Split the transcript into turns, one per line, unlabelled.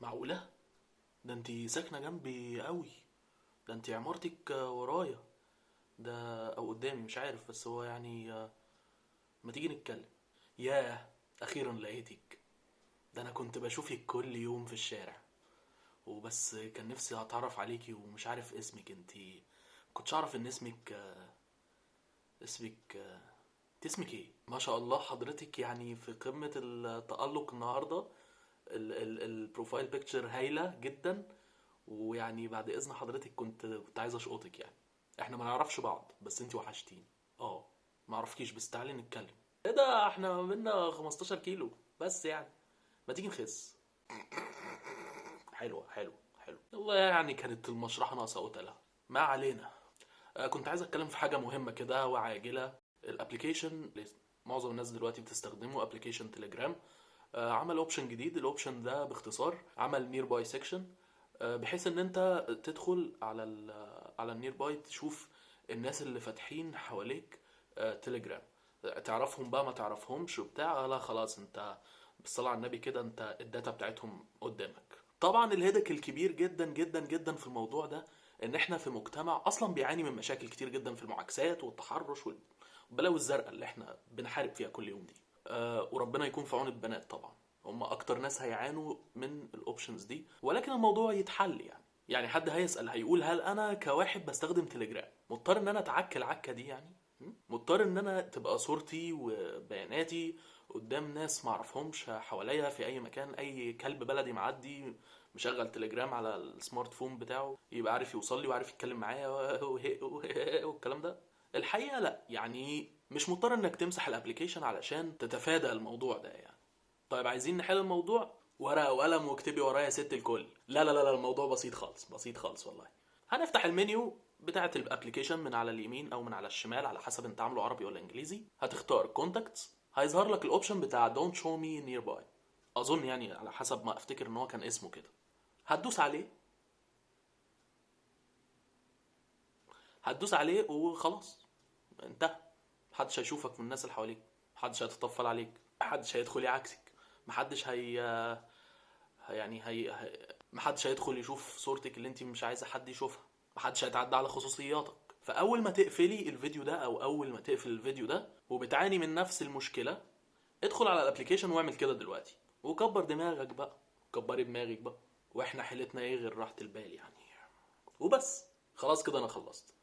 معقولة؟ ده انتي ساكنة جنبي قوي، ده انتي عمارتك ورايا ده او قدامي مش عارف، بس هو يعني ما تيجي نتكلم. ياه، اخيرا لقيتك، ده انا كنت بشوفك كل يوم في الشارع وبس كان نفسي اتعرف عليكي ومش عارف اسمك. انتي كنتش اعرف ان اسمك اسمك انت اسمك ايه؟ ما شاء الله حضرتك يعني في قمة التألق النهاردة، ال profile picture هايلة جدا، ويعني بعد اذن حضرتك كنت عايز اشقطك، يعني احنا ما نعرفش بعض بس انت وحشتيني. ما اعرفكيش بس تعالي نتكلم. ايه ده، احنا منا 15 كيلو بس، يعني ما تيجي نخس. حلوة حلوة حلوة والله، يعني كانت المشرحة ناقصة قتلها. ما علينا، كنت عايز اتكلم في حاجة مهمة كده وعاجلة. ال application اللي معظم الناس دلوقتي بتستخدمه، application تليجرام، عمل option جديد. ال option ده باختصار عمل nearby section، بحيث ان انت تدخل على ال nearby تشوف الناس اللي فاتحين حواليك تليجرام، تعرفهم بقى ما تعرفهمش وبتاع، لا خلاص انت بالصلاة على النبي كده انت ال data بتاعتهم قدامك. طبعا ال headache الكبير جدا جدا جدا في الموضوع ده ان احنا في مجتمع اصلا بيعاني من مشاكل كتير جدا في المعاكسات والتحرش والبلاوي الزرقاء اللي احنا بنحارب فيها كل يوم دي. وربنا يكون في عون البنات طبعا، هم اكتر ناس هيعانوا من ال options دي، ولكن الموضوع يتحل. يعني حد هيسأل هيقول هل انا كواحد بستخدم تليجرام مضطر ان انا اتعك العكة دي؟ مضطر ان انا تبقى صورتي وبياناتي قدام ناس ما اعرفهمش حواليا في اي مكان، اي كلب بلدي معدي مشغل تليجرام على ال smart phone بتاعه يبقى عارف يوصل لي وعارف يتكلم معايا والكلام ده؟ الحقيقة لا، مش مضطر انك تمسح ال application علشان تتفادى الموضوع ده. طيب عايزين نحل الموضوع، ورقة وقلم واكتبي ورايا يا ست الكل. لا لا لا لا، الموضوع بسيط خالص، بسيط خالص والله. هنفتح المنيو بتاعة ال application من على اليمين او من على الشمال على حسب انت عامله عربي ولا انجليزي، هتختار contacts، هيظهر لك ال option بتاع don't show me nearby، اظن على حسب ما افتكر ان هو كان اسمه كده. هتدوس عليه، هتدوس عليه وخلاص انتهى، محدش هيشوفك من الناس اللي حواليك، محدش هيتطفل عليك، محدش هيدخل يعاكسك، محدش هي يعني هي هي محدش هيدخل يشوف صورتك اللي انت مش عايزه حد يشوفها، محدش هيتعدى على خصوصياتك. فاول ما تقفلي الفيديو ده او اول ما تقفل الفيديو ده وبتعاني من نفس المشكله، ادخل على ال application واعمل كده دلوقتي، وكبر دماغك بقى، كبري دماغك بقى، واحنا حيلتنا ايه غير راحه البال يعني. وبس خلاص كده انا خلصت.